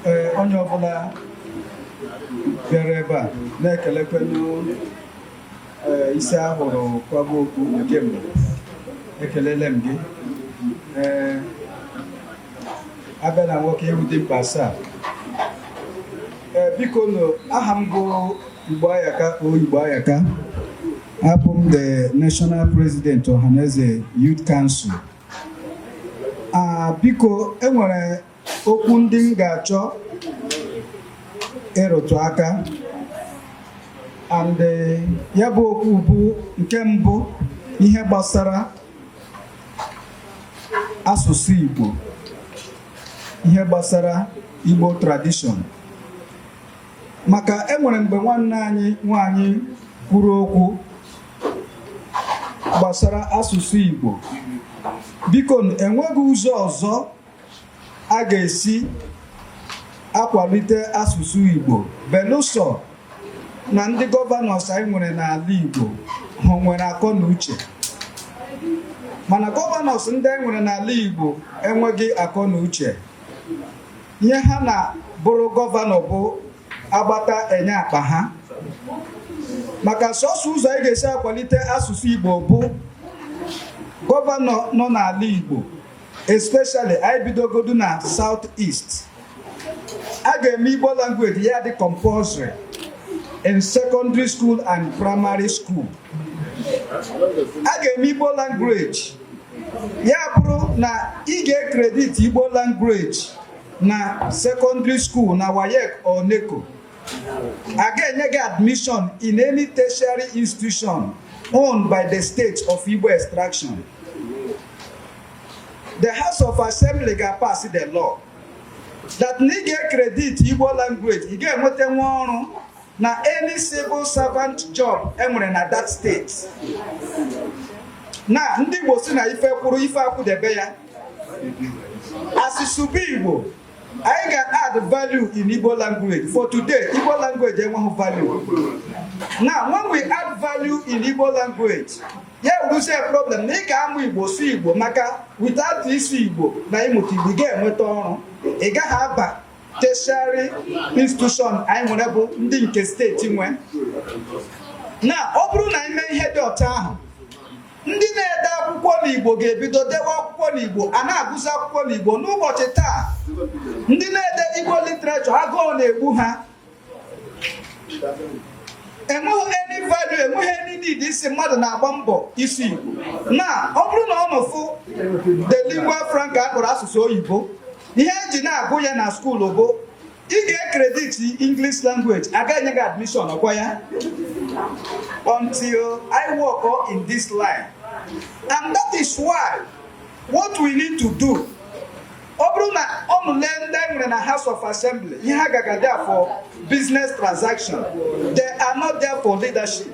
Ee, onye ọbụla bịara ebe a, na-ekelekwenụ. Ee, isi ahụrụ kwaba okpu kemgbe, ekelele m gị. Ee, abịa na nwoke iwu dị mkpa asaa. Ee, biko nụ, aha m bụ Igbo Ayaka o Igbo Ayaka. Abụ m the national president Ọhaneze Youth Council. Biko, enwere okwu ndị m ga-achọ ịrụtụ aka, and ya bụ okwu bụ nke mbụ, ihe gbasara asụsụ Igbo, ihe gbasara Igbo tradition, maka enwere mgbe nwanne anyị nwanyị kwuru okwu gbasara asụsụ Igbo. Biko, enweghị ụzọ ọzọ a ga-esi akwalite asụsụ Igbo belụsọ na ndị governors anyị nwere n'ala Igbo ha nwere akọ na uche. Mana governors ndị anyị nwere n'ala Igbo enweghị akọ na uche. Ihe ha na-bụrụ governor bụ agbata enye akpa ha, maka sọsọ ụzọ anyị ga-esi akwalite asụsụ Igbo bụ governor nọ n'ala Igbo, especially anyị bidogodu na South East, a ga-eme Igbo language ya dị compulsory in secondary school and primary school. A ga-eme Igbo language ya bụrụ na ị ga-ecredit Igbo language na secondary school na WAEC or NECO, a ga-enye gị admission in any tertiary institution owned by the state of Igbo extraction. The House of Assembly ga-pass the law that na ị ga-ecredit Igbo language, ị ga-enweta nwa ọrụ na any civil servant job enwere na that state. Na ndị Igbo si na ife kwuru ife akwụdebe ya. Asụsụ bụ Igbo, anyị ga-add value in Igbo language. For today, Igbo language enweghị value. Now, when we add value in Igbo language, ya wuruzie problem na ị ga-amụ Igbo, su Igbo, maka without isi Igbo na ịmụta Igbo, ị ga-enweta ọrụ, ị gaghị aba tertiary institution anyị nwere bụ ndị nke steeti nwe. Na ọ bụrụ na anyị mee ihe dị ọcha ahụ, ndị na-ede akwụkwọ n'Igbo ga-ebido dewe akwụkwọ n'Igbo, a na-agụzi akwụkwọ n'Igbo. N'ụbọchị taa, ndị na-ede Igbo literature, agụụ na-egbu ha. Enweghị any value, enweghị any need isi mmadụ na-agba mbọ isi Igbo. Na ọ bụrụ na ọ nọfụ the lingua franca akpọrọ asụsụ oyibo, ihe eji na-agụ ya na school bụ ị ga-ecredit English language, agaghị enye gị admission. Ọkwa ya until I work in this line, and that is why what we need to do, ọ bụrụ na ọnụ lee ndị anyị nwere na House of Assembly, ihe ha gaga there for business transaction. They are not there for leadership.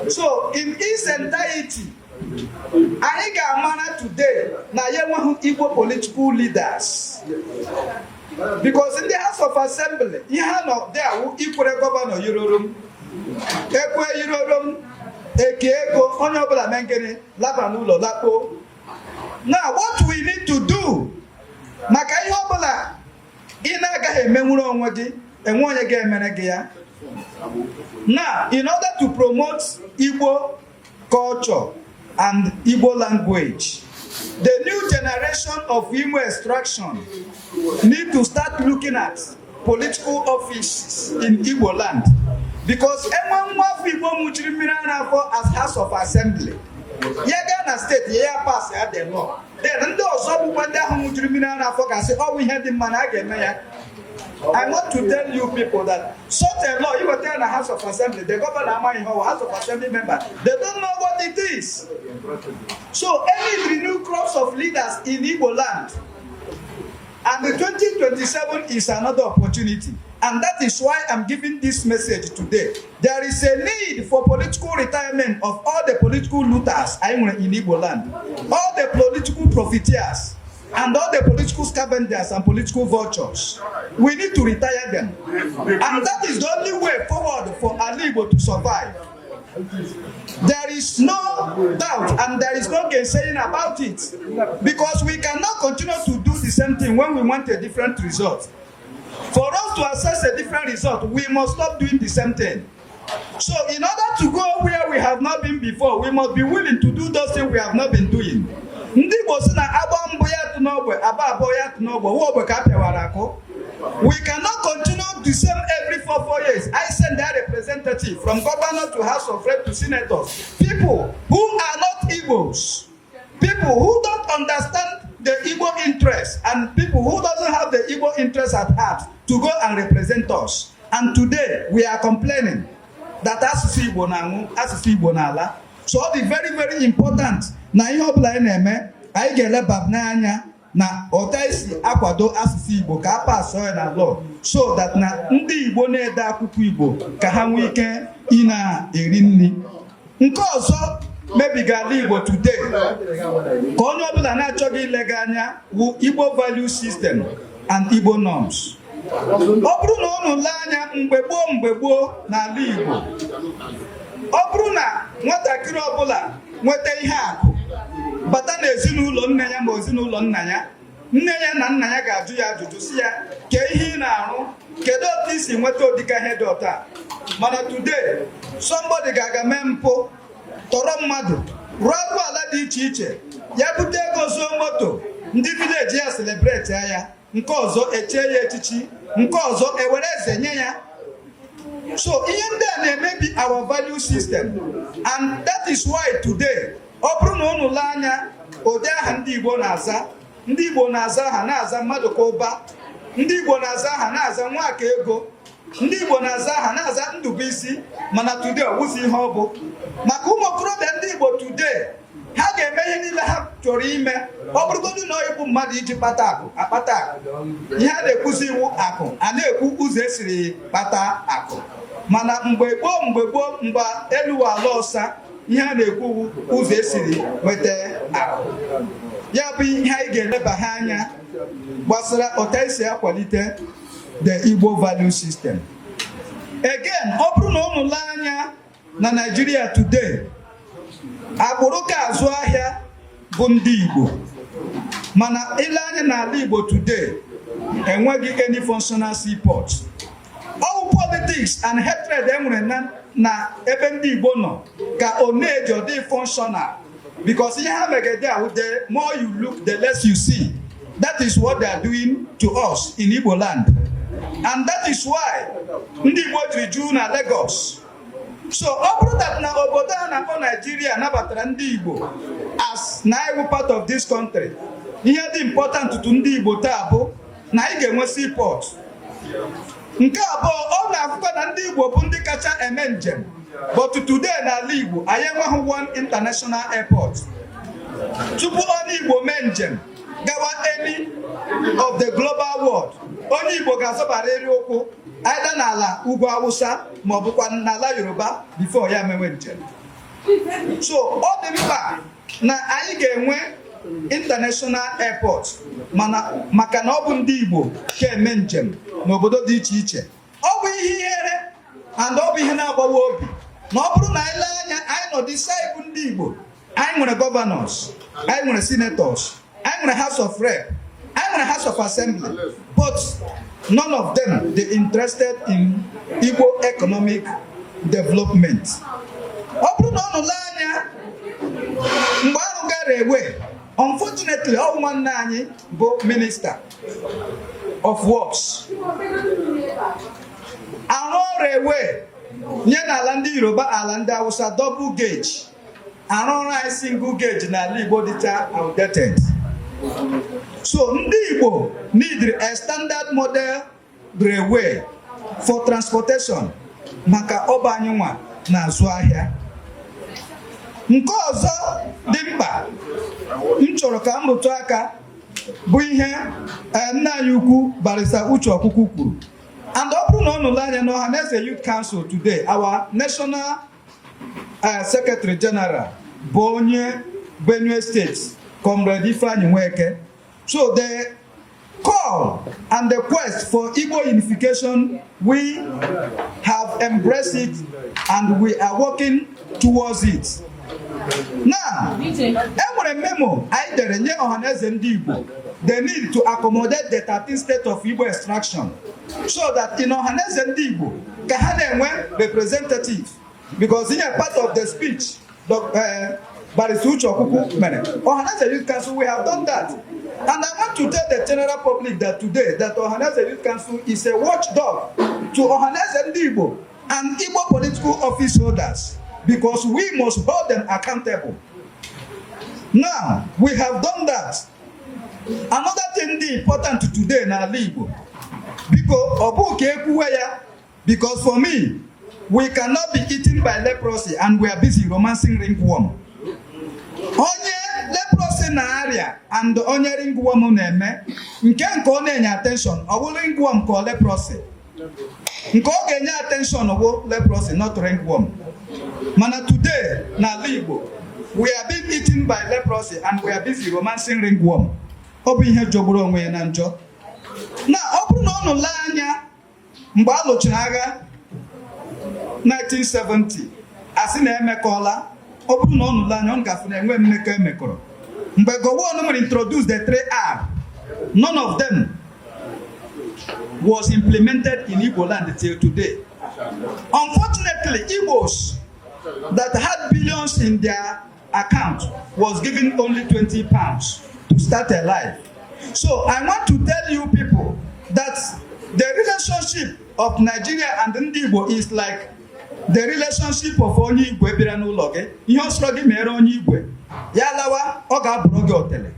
So in its entirety, anyị ga-amara today na ya enweghị Igbo political leaders, because ndị House of Assembly, ihe ha nọ there wụ ikwere governor yiroro m ekwe yiroro m eke ego, onye ọbụla mee gịnị, laba n'ụlọ lakpo. Now, what we need to do, maka ihe ọbụla ị na-agaghị emenwuru onwe gị, enwe onye ga-emere gị ya. Now, in order to promote Igbo culture and Igbo language, the new generation of Igbo extraction need to start looking at political offices in Igbo land, because enwe nwa afọ Igbo mụchiri mmiri ara afọ as House of Assembly, ya gaa na steeti ya, ya pass ya the law, then ndị ọzọ bụkwa ndị ahụ mụchiri mmiri ara afọ ga-asị ọ bụ ihe dị mma na a ga-eme ya. I want to tell you people that such a law, you were tell the House of Assembly, the governor amaghị ihe ọwụ, House of Assembly member, they don't know what it is. So any new crops of leaders in Igbo land, and the 2027 is another opportunity. And that is why I'm giving this message today. There is a need for political retirement of all the political looters I in Igbo land, all the political profiteers, and all the political scavengers and political vultures. We need to retire them. And that is the only way forward for Ali Igbo to survive. There is no doubt and there is no gainsaying about it, because we cannot continue to do the same thing when we want a different result. For us to access a different result, we must stop doing the same thing. So in order to go where we have not been before, we must be willing to do those things we have not been doing. Ndị Igbo si na agba mbụ ya tụ n'ogbe, agba abụọ ya tụ n'ogbe, nwa ogbe ka a pịawara akụ. We cannot continue the same every 4, 4 years. I send that representative from governor to House of Rep to senators. People who are not Igbos, people who don't understand the Igbo interest, and people who doesn't have the Igbo interest at heart to go and represent us. And today we are complaining that asụsụ Igbo na-anwụ, asụsụ Igbo na-ala. So ọ dị very, very important na ihe ọbụla anyị na-eme, anyị ga-eleba n'anya na otu anyị si akwado asụsụ Igbo ka a pass ya na law, so that na ndị Igbo na-ede akwụkwọ Igbo ka ha nwee ike ị na-eri nri. Nke ọzọ mebigala Igbo today, ka onye ọbụla na-achọghị ilega anya, wụ Igbo value system and Igbo norms. Ọ bụrụ na unu lee anya mgbe gboo n'ala Igbo, ọ bụrụ na nwatakịrị ọbụla nweta ihe akụ bata n'ezinụlọ nne ya ma ezinụlọ nna ya, nne ya na nna ya ga-ajụ ya ajụjụ, si ya, "Kee ihe ị na-arụ? Kedu otu i si nweta ụdịka ihe dị ọta?" Mana today, somebody ga-aga mee mpụ, tọrọ mmadụ, rụọ arụ ala dị iche iche, ya bute ego, zuo moto, ndị village ya celebrate ya, nke ọzọ echie ya echichi, nke ọzọ ewere eze nye ya. So ihe ndị a na-emebi our value system, and that is why today, ọ bụrụ na unu lee anya ụdị aha ndị Igbo na-aza, ndị Igbo na-aza aha, na-aza mmadụ ka ụba, ndị Igbo na-aza aha, na-aza nwaka ego, ndị Igbo na-aza aha, na-aza Ndụbụisi. Mana today, ọ wụzi ihe ọ bụ maka ụmụ okorobịa ndị Igbo today, ha ga-eme ihe niile ha chọrọ ime, ọ bụrụgodị na igbu mmadụ iji kpata akụ, akpata akụ. Ihe a na-ekwuzi iwu akụ, a na-ekwu ụzọ esiri kpata akụ. Mana mgbe gboo, mgbe elu ala ọsa, ihe a na-ekwu ụzọ esiri nweta akụ. Ya bụ ihe anyị ga-eleba ha anya gbasara otu esi akwalite the Igbo value system. Again, ọ bụrụ na unu lee anya na Nigeria today, agbụrụ ka azụ ahịa bụ ndị Igbo. Mana ile anya n'ala Igbo today, enweghị any functional seaport. All politics and hatred enwere na ebe ndị Igbo nọ ka ọ na-eji ọ dị functional, because ihe ha megede ahụ, the more you look, the less you see. That is what they are doing to us in Igbo land, and that is why ndị Igbo jiri juu na Lagos. So ọ bụrụ that na obodo a na-akpọ Nigeria nabatara ndị Igbo as na iwu part of this country, ihe dị important to ndị Igbo taa bụ na anyị ga-enwe seaport. Nke abụọ, ọ na-afụkwa na ndị Igbo bụ ndị kacha eme njem, but today n'ala Igbo, anyị enweghị one international airport. Tupu onye Igbo mee njem gawa any of the global world, onye Igbo ga-azọbarịrị ụkwụ either n'ala ugwu Awụsa ma ọ bụkwa n'ala Yoruba before ya mewe njem. So ọ dị mkpa na anyị ga-enwe international airport, mana maka na ọ bụ ndị Igbo ka eme njem n'obodo dị iche iche, ọ bụ ihe ihere and ọ bụ ihe na-agbawa obi na ọ bụrụ na anyị lee anya, anyị nọdụ isi, anyị bụ ndị Igbo, anyị nwere governors, anyị nwere senators, anyị nwere House of Rep, anyị nwere House of Assembly, but none of them dey interested in Igbo economic development. Ọ bụrụ na ọ nụle anya mgbe ahụ gara ewe, unfortunately, ọ bụ nwanne anyị bụ Minister of Works arụ ọrụ ewe nye n'ala ndị Yoruba, ala ndị Hausa, double gauge, arụ ọrụ anyị single gauge n'ala Igbo dịcha outdated. So ndị Igbo need a standard model railway for transportation, maka ọba anyị nwa na-azụ ahịa. Nke ọzọ dị mkpa m chọrọ ka m rụtụ aka bụ ihe nna anyị ukwu, Barrister Uche Okwukwu, kwuru. And ọ bụrụ na ọ nụrụ anya n'Ọhaneze Youth Council today, our national secretary general bụ onye Benue State, Comrade Ifeanyi Nweke. So the call and the quest for Igbo unification we have embraced it and we are working towards it. Now, enwere memo anyị dere nye Ọhaneze Ndị Igbo, the need to accommodate the 13 state of Igbo extraction, so that in Ọhaneze Ndị Igbo ka ha na-enwe representative, because in a part of the speech Barrister Uche Okwukwu mere Ọhaneze Youth Council, we have done that. And I want to tell the general public that today that Ọhaneze Youth Council is a watchdog to Ọhaneze Ndị Igbo and Igbo political office holders, because we must hold them accountable. Now, we have done that. Another thing dị important today n'ala Igbo, biko, ọ bụ ka ekwuwe ya, because for me, we cannot be eaten by leprosy and we are busy romancing ringworm. Onye leprosy na-arịa and onye ringworm na-eme nke ọ na-enye attention, ọ bụ ringworm ka ọ leprosy? Nke ọ ga-enye attention bụ leprosy, not ringworm. Mana today n'ala Igbo, we are being eaten by leprosy and we are busy romancing ringworm. Ọ bụ ihe jọgburu onwe ya na njọ na ọ bụrụ na unu lee anya mgbe a lụchara agha 1970, asị na emekọọla. Ọ bụrụ na unu lee anya, ọ gafe na enwe mmekọ emekọrọ mgbe Gowon mere introduce the 3R. None of them was implemented in Igbo land till today. Unfortunately, Igbos that had billions in their account was given only £20 to start a life. So I want to tell you people that the relationship of Nigeria and ndị Igbo is like the relationship of onye igwe bịara n'ụlọ gị. Ihe ọ sọrọ gị mere onye igwe, ya lawa, ọ ga-abụrụ gị otele.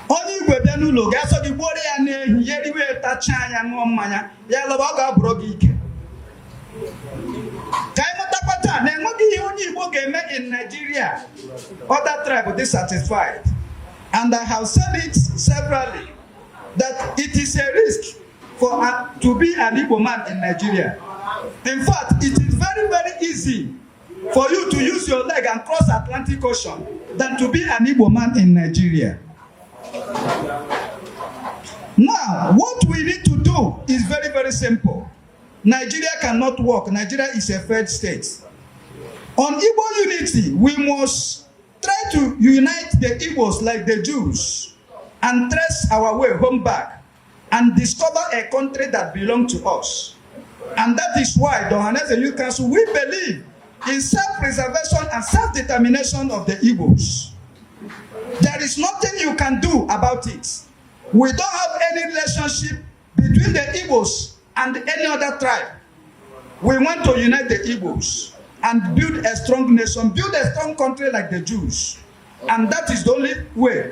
Onye igwe bịa n'ụlọ gị, asọ gị gbuoro ya n'ehi, ya eriwe, tachaa ya, ṅụọ mmanya, ya lawa, ọ ga-abụrụ gị ike. Ka anyị mụtakwa taa na enweghị ihe onye Igbo ga-eme in Nigeria other tribe dị satisfied. And I have said it severally that it is a risk for to be an Igbo man in Nigeria. In fact, it is very, very easy for you to use your leg and cross Atlantic Ocean than to be an Igbo man in Nigeria. Now, what we need to do is very, very simple. Nigeria cannot work. Nigeria is a failed state. On Igbo unity, we must try to unite the Igbos like the Jews and trace our way home back and discover a country that belongs to us. And that is why the Ohanaeze Youth Council, we believe in self-preservation and self-determination of the Igbos. There is nothing you can do about it. We don't have any relationship between the Igbos and any other tribe. We want to unite the Igbos and build a strong nation, build a strong country like the Jews. And that is the only way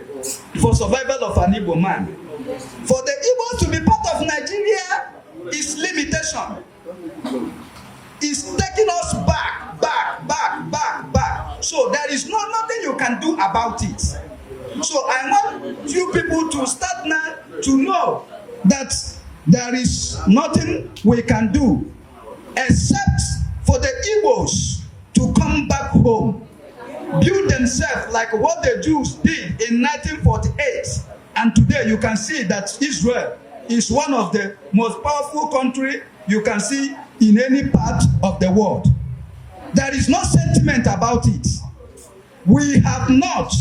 for survival of an Igbo man. For the Igbos to be part of Nigeria is limitation. It's taking us back, back, back, back, back. So there is no nothing you can do about it. So I want you people to start now to know that there is nothing we can do except for the Igbos to come back home, build themselves like what the Jews did in 1948. And today you can see that Israel is one of the most powerful country you can see in any part of the world. There is no sentiment about it. We have not,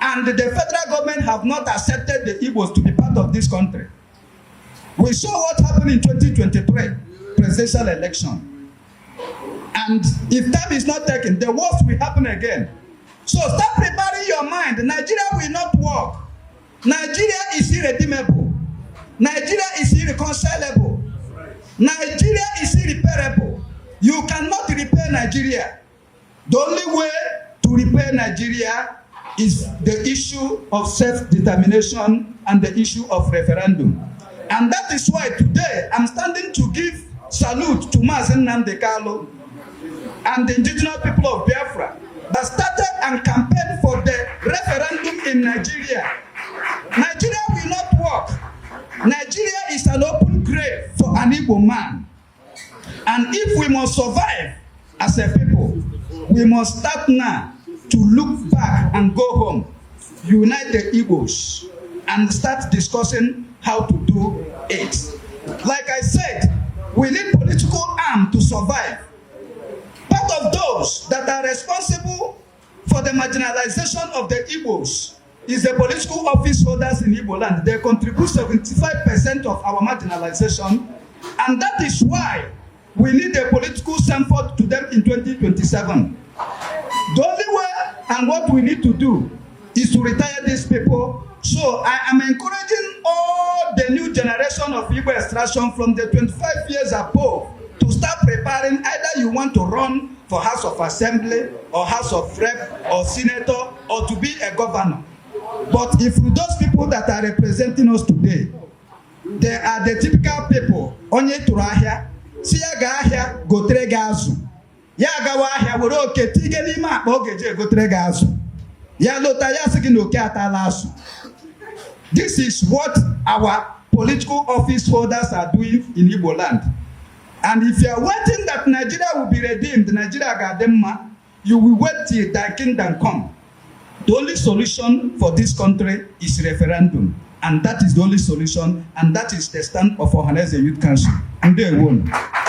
and the federal government have not accepted the Igbos to be part of this country. We saw what happened in 2023 presidential election. And if time is not taken, the worst will happen again. So start preparing your mind. Nigeria will not work. Nigeria is irredeemable. Nigeria is irreconcilable. Nigeria is irreparable. You cannot repair Nigeria. The only way to repair Nigeria is the issue of self-determination and the issue of referendum. And that is why today I'm standing to give salute to Mazi Nnamdi Kanu and the Indigenous People of Biafra that started and campaigned for the referendum in Nigeria. Nigeria will not work. Nigeria is an open grave for an Igbo man. And if we must survive as a people, we must start now to look back and go home, unite the Igbos, and start discussing how to do it. Like I said, We need political arm to survive. Part of those that are responsible for the marginalization of the Igbos is the political office holders in Igbo land. They contribute 75% of our marginalization, and that is why we need a political send-forth to them in 2027. The only way and what we need to do is to retire these people. So I am encouraging all the new generation of Igbo extraction from the 25 years above to start preparing. Either you want to run for House of Assembly or House of Rep or Senator or to be a governor. But if those people that are representing us today, they are the typical people onye tụrụ ahịa si ya gaa ahịa gotere gị azụ, ya agawa ahịa were oke tige n'ime akpa ọ ga-eji egotere gị azụ, ya lota ya sị gị na oke atala azụ. This is what our political office holders are doing in Igbo land. And if you are waiting that Nigeria will be redeemed, Nigeria ga-adị mma, you will wait till thy kingdom come. The only solution for this country is referendum, and that is the only solution, and that is the stand of Ohanaeze Youth Council. Ndewo.